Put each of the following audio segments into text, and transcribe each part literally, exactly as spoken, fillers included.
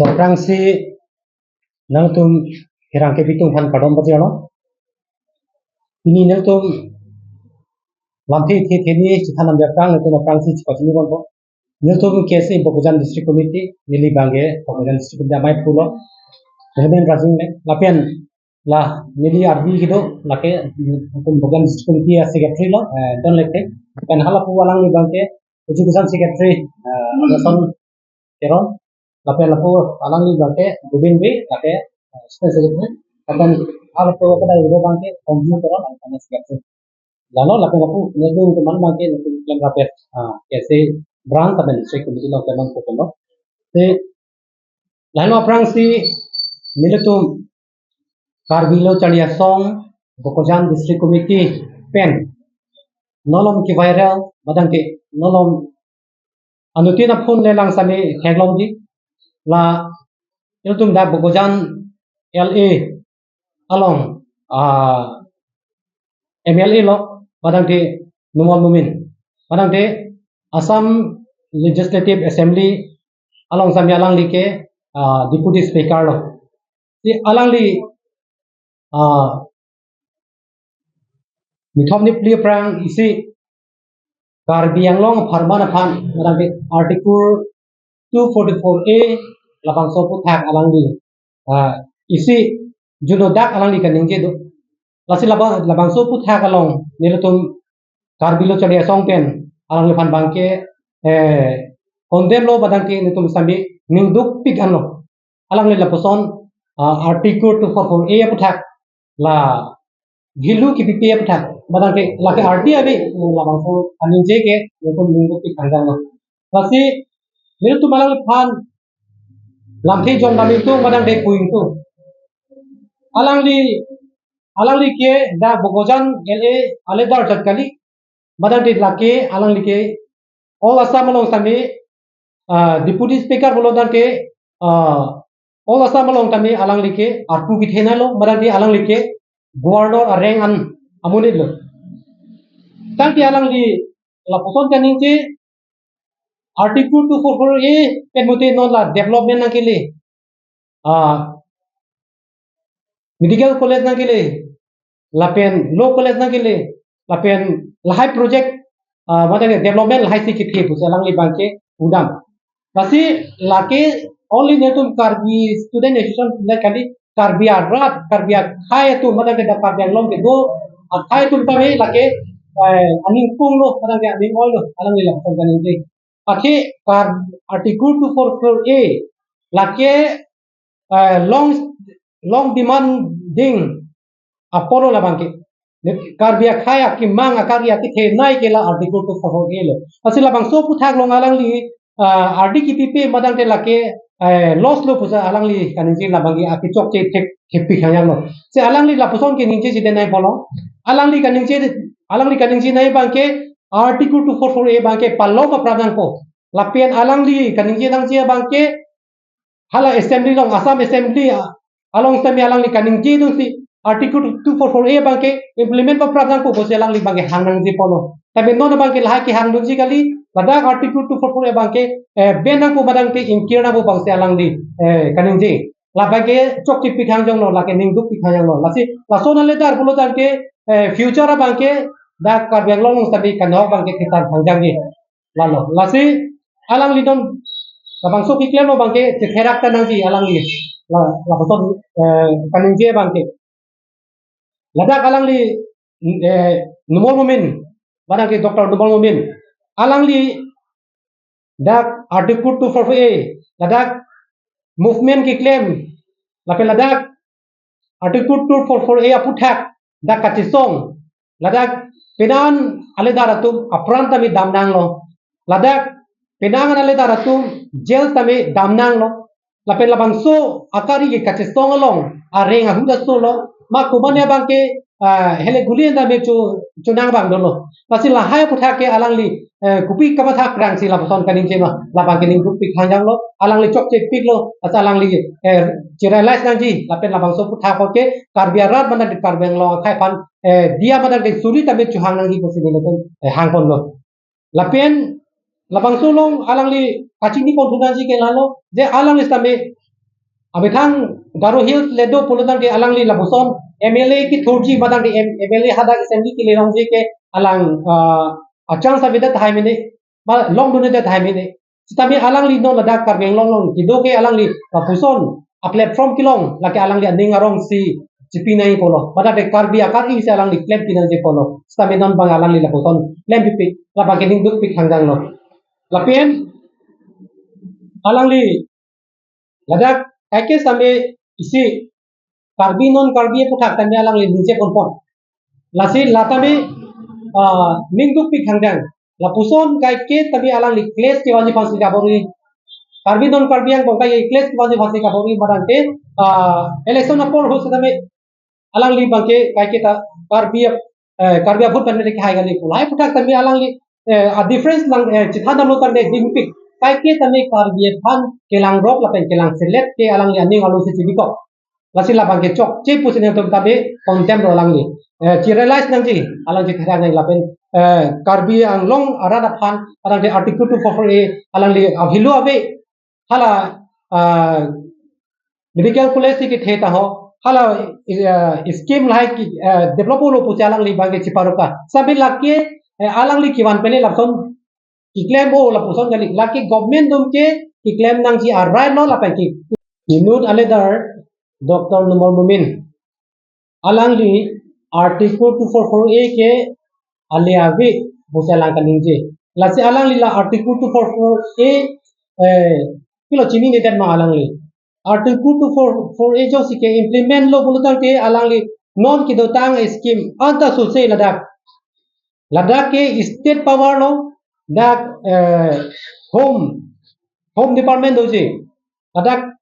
Aphrangsi nangtum hirang kepitung aphan kardom pajirlo. Pini nangtum lamthe the the ni chethan nangji aphrang nangtum aphrangsi chepachini ponpo. Nangtum K S A Bokajan District Committee, neli abangke Bokajan District Committee amei pulo. Reverend Rajing le, lapen la neli ardi kedo, lake, mm, nangtum Bokajan District Committee a-secretary lo, eh, Don Lekte. Lapen halapu alangli abangke Education Secretary, eh, Nelson Teron. Lapen lapu alangli abangke Gobin Bey, lake, eh, Assistant Secretary. Lapen halapu kedai abangke Ongju Teron, lapen secretary. Lalo lapen lapu nangtum teman abangke nangtum klem rapet, ah, K S A branch lapen district committee along teman kokono. Te lalo aphrangsi nelitum Karbi Lo Charli Asong Bokajan District Committee pen nolom ke-viral, badang ke nolom anuttin aphone le lang sami theklongji. La ilitum dak Bokajan L A along, ah, M L A lo, badang ke Numal Momin, badang ke Assam Legislative Assembly along sami alangli ke, ah, Deputy Speaker lo. Si alangli, ah, methom ni phli aphrang isi Karbi Anglong apharman aphan, madang ke Article two forty-four A labangso aphuthak alangli, ah, isi juno dak alangli kaningje do. Lasi labang, labangso aphuthak along nelitum Karbi Lo Charli Asong pen alangliphan abangke, eh, condemn lo, badang ke nelitum sami ningdukpik anlo. Alangli lapuson, ah, Article two forty-four A aphuthak la ghilu kipipe aphuthak, badang ke lake ardi ave, labangso kaningje ke nelitum ningdukpik thangjang lo. Lasi nelitum alangliphan lamthe jong dam ingtung, badang ke pu ingtung. Alangli, alangli ke dak Bokajan L A aledar jat kali, badang ke lake alangli ke All Assam along sami, ah, Deputy Speaker pulo tangte, ah, All Assam along tame alangli ke arpu kethenei lo, badang ke alangli ke Governor a-rank an amonit lo. Tangte alangli lapuson kaningje, Article two forty-four A pen mute non la development nangkele, ah, medical college nangkele, lapen law college nangkele, lapen lahai project, ah, madang development lahai si kethe pusi alangli abangke udam. Lasi lake only nelitum Karbi Student Association na kali, Karbi arat, Karbi akhei atum, madang ke dak Karbi Anglong kedo akhei atum tame lake, eh, aning pung lo, madang ke aning oi lo, alangli lapuson kaningje. Athe Kar-, Article two forty-four A lake, eh, long, long demanding apor lo labangke. Karbi akhei akemang akari akethenei ke la Article two forty-four A lo. Lasi labangso aphuthak along alangli, ah, ardi kipipe, madang ke lake, eh, loss lo pusi alangli kaningje, labangke akechokche thek thepi khanyang lo. Si alangli lapuson kaningje si denai pulo. Alangli kaningje, alangli kaningjenei abangke Article two forty-four A abangke palom aphrang nangpo. Lapen alangli kaningje nangji abangke hala assembly along, Assam Assembly, ah, along sami alangli kaningje dunsi Article two forty-four A abangke implement aphrang nangpo pusi alangli abangke hang nangji pulo. Tapi non abangke lahai kehang dunji kali, ladak Article two forty-four A abangke, eh, ban nangpo, madang ke ingkir nangpo pusi alangli, eh, kaningje. Labangke chokche pi thangjong lo, lake ningduk pi thangjong lo. Lasi lason aledar pulo tangte, eh, future abangke dak Karbi Anglong sami kanghok abangke kethan thangjangji. Lalo, lasi alangli non labangso keklem lo abangke chetherak ta nangji alangli. La, lapuson, eh, kaningje abangke. Ladak alangli, eh, Numal Momin, madang ke Doctor Numal Momin, alangli dak Article two forty-four A, ladak movement keklem, lapen ladak Article two forty-four A aphuthak dak kachesong, ladak penang aledar atum apran tame damnang lo. Ladak penang aledar atum jail tame damnang lo. Lapen labangso akari ke kachesong along areng ahut aso lo. Ma komatne abangke, ah, hele guli enda me chu, chunang abang dolo. Lasi lahai aphuthak ke alangli, eh, kopi kamatha krangsi lapuson kaningje ma, labangke ningduk pi thangjang lo, alangli chokche pik lo, asa alangli, eh, cherealize nangji, lapen labangso aphuthak ke Karbi arat, madang ke Karbi Anglong akhei aphan, eh, diya madang ke suri tame chuhang nangji pusi nelitum, eh, hang ponlo. Lapen labangso along alangli kachini pon thu nangji ke lalo, je alangli sitame Amethang Garo Hills le do pulo tangte alangli lapuson M L A kethurji ma tangte M-, M L A hadak assembly kele longji ke alang, ah, a-chance avedet tahai mene, ma longdundedet tahai mene. Sitame alangli non ladak Karbi Anglong along kedo ke alangli lapuson a-platform kelong, lake alangli aning arong si chipi nangji pulo. Ma tangte Karbi akar-i si alangli klempi nangji pulo. Sitame non abang alangli lapuson klempipik, labang ke ning dukpik hangdang lo. Lapen alangli ladak kaike sitame isi Karbi non Karbi aphuthak tame alangli ningje ponpon. Lasi la tame, ah, ning dukpik hangdang. Lapuson kaike tame alangli clash kevanji aphansi kabor-i. Karbi non Karbi angbong kaike clash kevanji aphansi kabor-i ma tangte, ah, election apor ahut sitame alangli abang ke kaike ta Karbi, eh, Karbi a-vote pen ke hai kali pu. Lahai aphuthak tame alangli, eh, a-difference lang, eh, chethan damlo tangte dingpik. Kaike tame Karbi aphan kelangrok lapen kelangselet ke alangli aning along si chibikok. Lasi labang ke chokche pusi nelitum tame condemn lo alangli. Eh, chi-realize nangji, alang chethera nang lapen, eh, Karbi Anglong arat aphan, alangli Article two four four A, alangli a-value ave, hala, ah, medical college si kethe ta ho, hala, eh, scheme lahai ke, eh, develop lo pusi alangli abang ke chiparuka. Sitame lake, eh, alangli kevan pen le lapuson keklem-o lapuson kali, lake government atum ke keklem nangji a-right lo lapen ke. Inut a-leader Doctor Numal Momin, alangli Article two four four A ke ale ave pusi alang kaningje. Lasi alangli la Article two four four A, eh, pilo chininedet ma alangli? Article two four four A jongsi ke-implement lo pulo tangte alangli non kedotang scheme anta suse ladak. Ladak ke state power lo, dak, eh, home, home department doji. Ladak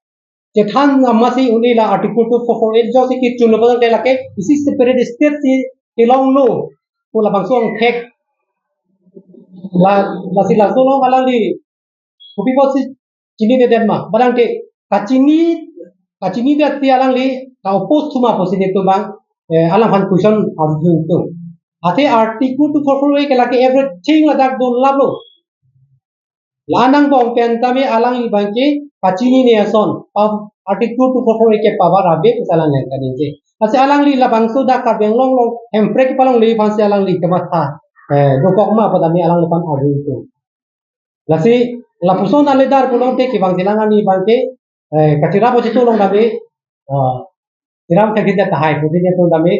chethan amatsi un-e la Article two four four A jongsi kechun lo pulo tangte lake isi separate state si kelong lo pu labangso angthek. La, lasi laso along alangli kopi apotsi chininedet ma? Ma tangte kachini, kachinidet si alangli ka-oppose thu ma pusi nelitum abang, eh, alang aphan question arju thu. Athe Article two four four A ke lake everything ladak do lap lo. La angbong pen tame alangli abang ke kachinine ason, pa-, Article two four four A ke power ave pusi alang nang kaningje. Lasi alangli labangso dak Karbi Anglong along hemprek palongle aphansi alangli kematha, eh, dokok ma pu tame alangliphan arju thu. Lasi lapuson a-leader pulote kevang chelang ani abang ke, eh, kachirap o chitu along tame, eh, chiram thekthedet tahai pu dine atum tame,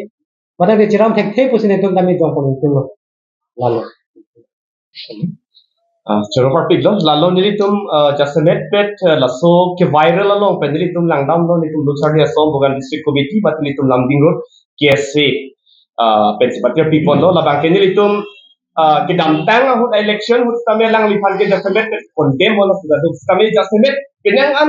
ma tangte chiram thekthe pusi nelitum tame jongpon itum lo. Lalo. Ah, choro parpik lo, lalo nelitum, ah, jasemet pet, ah, laso ke-viral along pen nelitum langdam lo, nelitum Lusarli Asong Bokajan District Committee, mate nelitum Lumding Road, K S A, ah, pen si patir pipon lo, labang ke nelitum, ah, kedamtang ahut election ahut tame alangliphan ke jasemet pet condemn lo, sudah tu tame jasemet penang an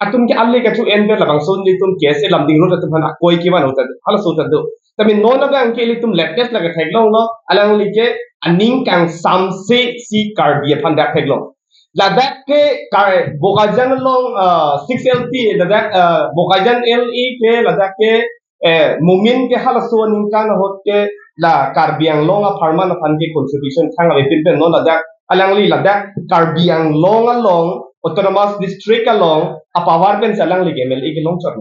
atum ke ale kachu-en pen labangso nelitum K S A Lumding Road atum aphan akoi kevan ahut ta, halaso ta do. Tame non abang ke ilitum latest lake theklong lo, alangli ke aning kangsamse si Karbi aphan dak theklong. Ladak ke Kar-, Bokajan along, ah, six L P, ladak, ah, Bokajan L A ke, ladak ke, eh, Momin ke halaso aningkan ahut ke la Karbi Anglong apharman aphan ke contribution thang avepin pen non ladak alangli ladak Karbi Anglong along, Autonomous District along a-power pensi alangli ke M L A kelong chot.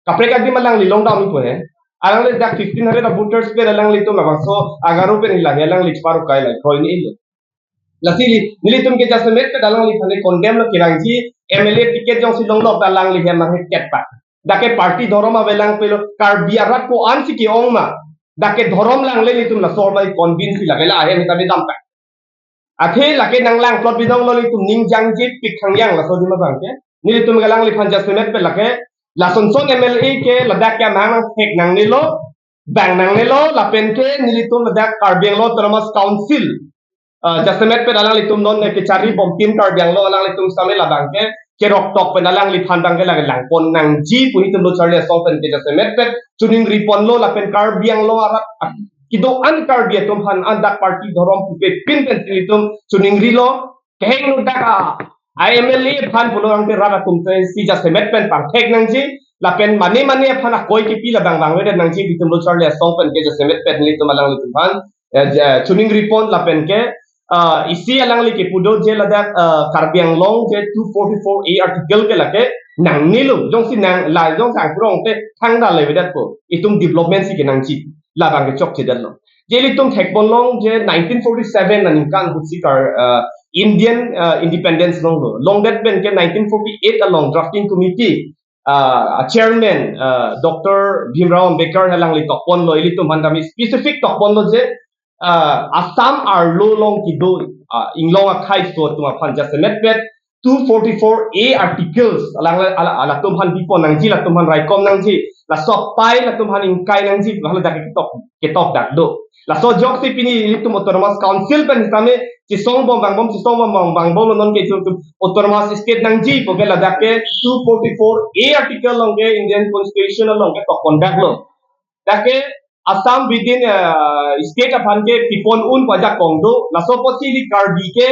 Kaprek adim alangli longdam pu he. Alangli dak fifteen hundred voters pen alanglitum labangso a-Garo pen hilang alangli cheparo kai la kroi ni ilo. Lasi nelitum ke jasemet pet alangliphan le condemn lo, kevangji M L A ticket jongsi longlok ta alangli hem nang ket pa. Dak ke party dhorom avelang pulo, Karbi arat ko-ansi ke-ong ma. Dak ke dhorom langle nelitum laso ma convince lake la ahem ta dampa. Athe lake nanglang plot binong lo, nelitum ning jangjepik hangyang laso adim abang ke. Nelitum ke alangliphan jasemet pet lake, lasonson M L A ke ladak ke amahang nangthek nangnelo, bang nangnelo, lapen ke nelitum ladak Karbi Anglong Autonomous Council, ah, jasemet pet alanglitum non ke kachari bom Team Karbi Anglong alanglitum sitame labang ke keroktok pen alangliphan abang ke lake langpon nangji pu nelitum Lusarli Asong pen ke jasemet pet choningri ponlo, lapen Karbi Anglong arat, ah, kedo-an Karbi atum aphan an dak party dhorom pupe pin pensi nelitum choningri lo. Kehingno dak a, a-M L A aphan pulo tangte rat atum pensi jasemet pen pangthek nangji, lapen mane mane aphan akoi kipi labang vangvedet nangji pu nelitum Lusarli Asong pen ke jasemet pen nelitum alanglitum aphan, eh, ja-, choningri pon lapen ke, ah, isi alangli kepu do je ladak, ah, Karbi Anglong je two forty-four A article ke lake, Nangnelo, jongsi nang, la jongsi angkurong te thangta le vedet po. Itum development si kenangji. Labang ke chokche detlo. Je ilitum thekponlong je nineteen forty-seven aningkan ahut si kar, uh, Indian, uh, independence longlo. Longdet pen ke nineteen forty-eight along drafting committee, uh, a chairman, uh, Doctor Bhimrao Ambedkar alangli tokponlo, ilitum aphan tame specific tokponlo je, uh, Assam arlo along kedo, uh, inglong akhei aso atum aphan jasemet pen two forty-four A articles, alang, ala, ala, latum aphan bipon nangji, latum aphan raikom nangji, laso apai latum aphan ingkai nangji, ladak ketok, ketok dak do. Laso ajoksi pini ilitum Autonomous Council pen tame chesong bom vangbom, chesong bom vang, vangbomlo, non ke itum, itum Autonomous State nangji pu ke ladak ke two forty-four A article along ke Indian Constitution along ke tokpon daklo. Dak ke Assam within, uh, state aphan ke pipon un pu ajakong do. Laso apotsi ili Karbi ke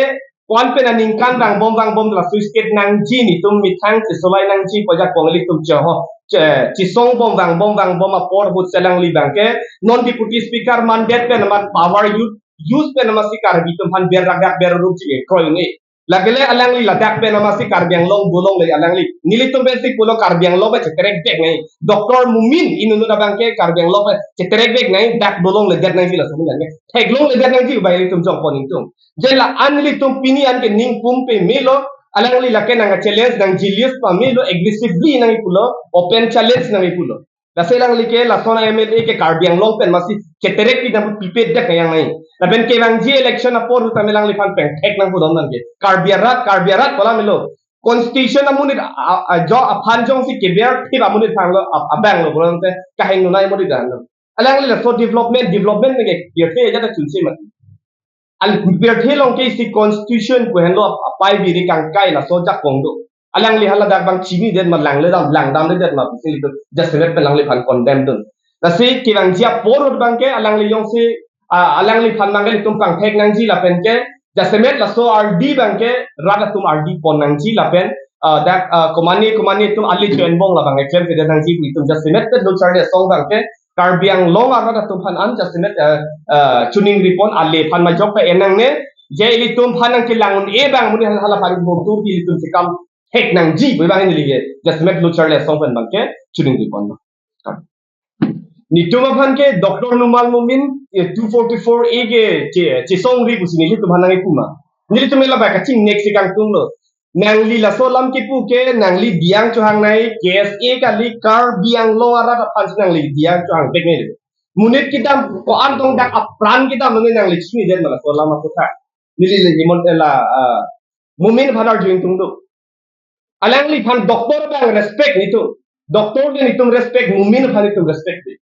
ko-an pen aningkan vangbom vangbom laso state nangji, netum methang chesolai nangji pu ajakong ilitum cheho, che, chesong bom vangbom vangbom apor ahut si alangli abang ke non deputy speaker mandet pen amat power use, use pen amatsi Karbi atum aphan ber rak rak ber rup si kekroi un-e. Lake le alangli ladak pen amatsi Karbi Anglong dolongle alangli. Nelitum pensi pulo Karbi Anglong pen cheterek vek nangji. Doctor Momin inut inut abang ke Karbi Anglong pen cheterek vek nangji, dak dolongledet nangji laso amen ke. Theklongledet nangji pu abang ilitum jongpon ingtung. Je la-an ilitum pini an ke ningpum pamelo, alangli lake nang challenge nang jilius pamelo, aggressively nangji pulo, open challenge nangji pulo. Lasi alangli ke lason a M L A ke Karbi Anglong pen amatsi cheterek pi dam pipe dak yang nangji. Lapen kevangji election apor ahut tame alangliphan pengthek nang pudam nang ke. Karbi arat, Karbi arat pu alam lo. Constitution amonit a, a, a, jo aphan jongsi keber thip amonit aphan lo, a, abang lo, pulo tangte kahingno nai amonit dan lo. Alangli laso development, development ke birthe ajat chunse mati. Al birthe along ke isi constitution pu henlo apai biri kangkai laso ajakong do. Alangli hala dak abang chinidet ma, langle dam, langdamledet ma pusi ilitum jasemet pen alangliphan condemn dun. Lasi kevangji apor ahut abang ke alangli jongsi, ah, alangliphan abang ke ilitum pangthek nangji lapen ke jasemet laso ardi abang ke rat atum ardi pon nangji lapen, ah, dak, ah, komane komane atum ale cho-enbom labang ke klemkledet nangji pu itum jasemet pen lo charli asong abang ke Karbi Anglong arat atum aphan an jasemet, eh, eh, chiningripon, alephan majok ta en nangne, je ilitum aphan nangkelang un-e abang amonit aphan halaphan bom tur ilitum chekam thek nangji pu abang neli ke jasemet lo charli asong pen abang ke chiningripon. Netum aphan ke Doctor Numal Momin, eh, two forty-four A ke che, chesongri pusi nelitum aphan nangkipu ma. Nelitum ela ba kachingnek si kangtung lo. Nangli laso alam kipu ke nangli diang chohang nangji, K S A kali, Karbi Anglong arat aphan si nangli diang chohang vek nangji. Monit kedam ko-an tong dak apran kedam nangji, nangli chinidet ma laso alam aputhak. Neli le Himanta la, ah, Momin aphan arju ingtung do. Alangliphan doctor abang respect netum. Doctor ke netum respect, Momin aphan netum respect de.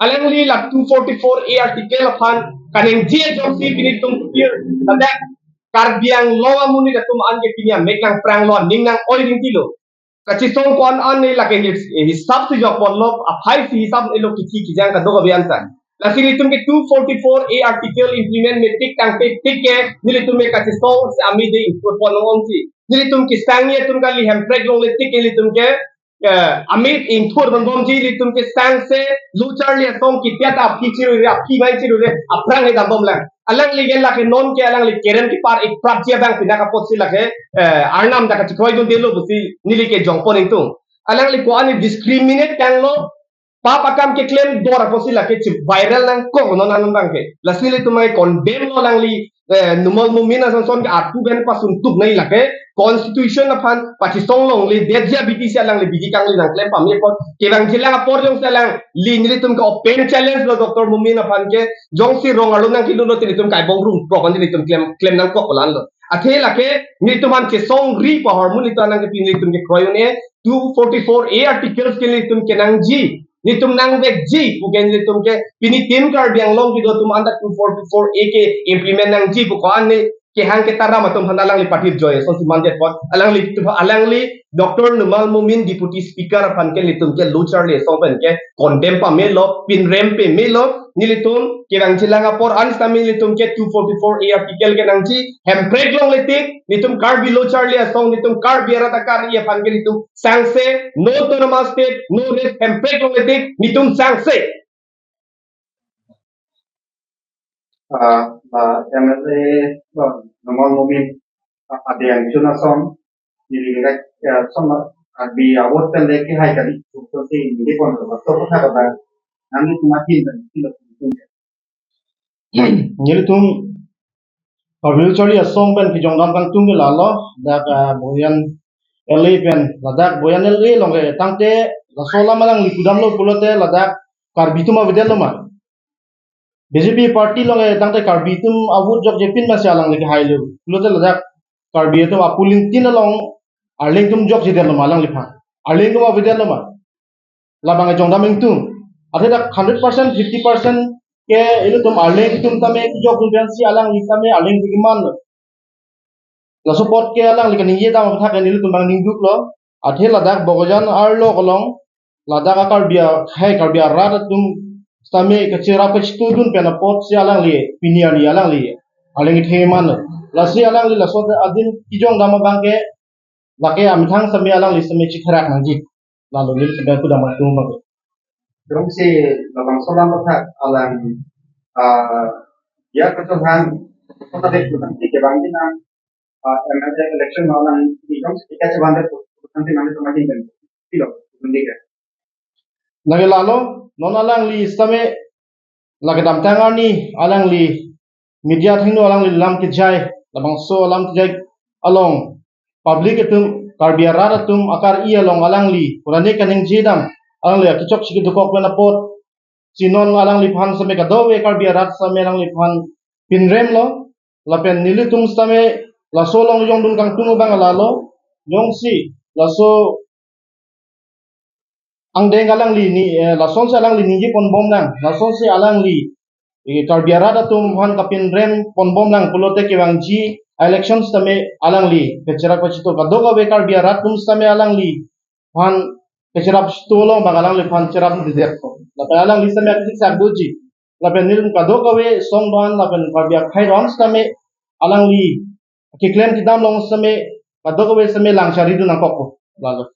Alangli la two forty-four A article aphan kaningje ajoksi pini netum pir ladak Karbi Anglong amonit atum an ke pini amek nangpranglo, aning nang-oi ringtilo. Kachesong ko-an an ne lake his-, hisap si jokponlo, aphai si hisap elo, kithi kijang kadokave an ta. Lasi nelitum ke two forty-four A article implement me tik tangte tik ke nelitum ke kachesong si ami de ingthurpon ongji. Nelitum kesangni atum kali, hemprek longle tik ke nelitum ke, eh, ami ingthurponbomji, nelitum ke sangse lo charli asong kipiat aphi chirure, aphi mai chirure, aphrang he dambomlang. Alangli ke lake non ke alangli kerem kepar ik prapji abang pinak apotsi lake, eh, arnam dak kachekroidundelo pusi neli ke jongpon ingtung. Alangli ko-an ne discriminate tanglo, pap akam keklem dor apotsi lake che viral nangkok non an abang ke. Lasi nelitum ke condemn lo alangli, eh, Numal Momin ason son ke atu ben pasuntuk nangji, lake constitution aphan pachesong longledetji abidi si alangli bidi kangli nangklem pame apot. Kevangjilang apor jongsi alangli, nelitum ke open challenge lo Doctor Momin aphan ke, jongsi rong arlo nangkilulo te nelitum kaibong rung prok an nelitum klem, klem nangkok ko-an lo. Athe lake nelitum aphan chesongri pu ahormu nelitum nangkepi, nelitum ke kroi un-e, two forty-four A articles ke nelitum kenangji, nelitum nangvekji pu ke nelitum ke pini Team Karbi Anglong kedo atum anta two forty-four A ke implement nangji pu ko-an ne kehang ketaram atum aphan alangli patir joi asonsi mandet apot, alangli tu, alangli Doctor Numal Momin Deputy Speaker aphan ke nelitum ke lo charli asong pen ke condemn pamelo, pinrem pamelo. Nelitum kevangjilang apor an sitame nelitum ke two forty-four A article kenangji, hemprek longle tik, nelitum Karbi lo charli asong, nelitum Karbi arat akar-i aphan ke nelitum sangse, no autonomous state, no rest, hemprek longle tik, nelitum sangse. Ah, ah, M L A, ah, Numal Momin, ah, adeng chun ason, neli ngai, ah, son, Karbi a-vote pen le kehai kali, so si ningje pon lo, so ko tha ka ba, nangli tumathin pen, silo. Nelitum Karbi Lo Charli Asong pen kejongdam kangtung ke lalo, dak, ah, Boyan L A pen, ladak Boyan L A along ke tangte, laso alam alangli pudamlo pulote ladak Karbi atum avedetlo ma. B J P party along ke tangte Karbi atum a-vote jokje pin masi alangli kehailo. Pulote ladak Karbi atum a-polling tin along Arleng atum jokjedetlo ma alangliphan. Arleng atum avedetlo ma. Labang kejongdam ingtung. Athe dak hundred percent, fifty percent ke ilitum Arleng atum tame kejok dun pensi alangli tame Arleng atum kemanlo. Laso apot ke alangli kaningje dam aphuthak ke nelitum bang ningduklo. Athe ladak Bokajan arlo along, ladak a-Karbi akhai, Karbi arat atum tame kacherap kachitudun pen apotsi alangli pini arni alangli Arleng kethe manlo. Lasi alangli laso adim kejongdam abang ke, lake amethang sitame alangli sitame chitherak nangji. Lalo nelitum pudam atum abang. Jongsi labangso alam aphuthak alang, ah, ya kachelhang, kota dek kota dek kebang di nang, ah, M L A election alangli jongsi tiket cheban dek, nanti nanti sama di kan. Silo, nanti kan. Lake lalo, non alangli sitame, lake damtang arni alangli media athengno alangli lam kejai, labangso alam kejai along public atum, Karbi arat atum akar-i along alangli purane kaningje dam, alangli akechok chiki dokok pen apotsi non alangliphan sitame kadokave Karbi arat sitame alangliphan pinremlo. Lapen nelitum sitame laso along jongdun kangtung abang lalo, jongsi laso angdeng alangli ni, eh, lasonsi alangli ningje ponbom nang, lasonsi alangli, eh, Karbi arat atum aphan kapinrem ponbom nang pulote kevangji election sitame alangli kacherap kachito, kadokave Karbi arat atum sitame alangliphan kacherap chito along bang alangliphan cherapdedet ko. Lapen alangli sitame akisik sak doji. Lapen nelitum kadokave song do-an lapen Karbi akhai do-an sitame alangli keklem kedam along sitame kadokave sitame lang chari dun nangkok ko. Lalo.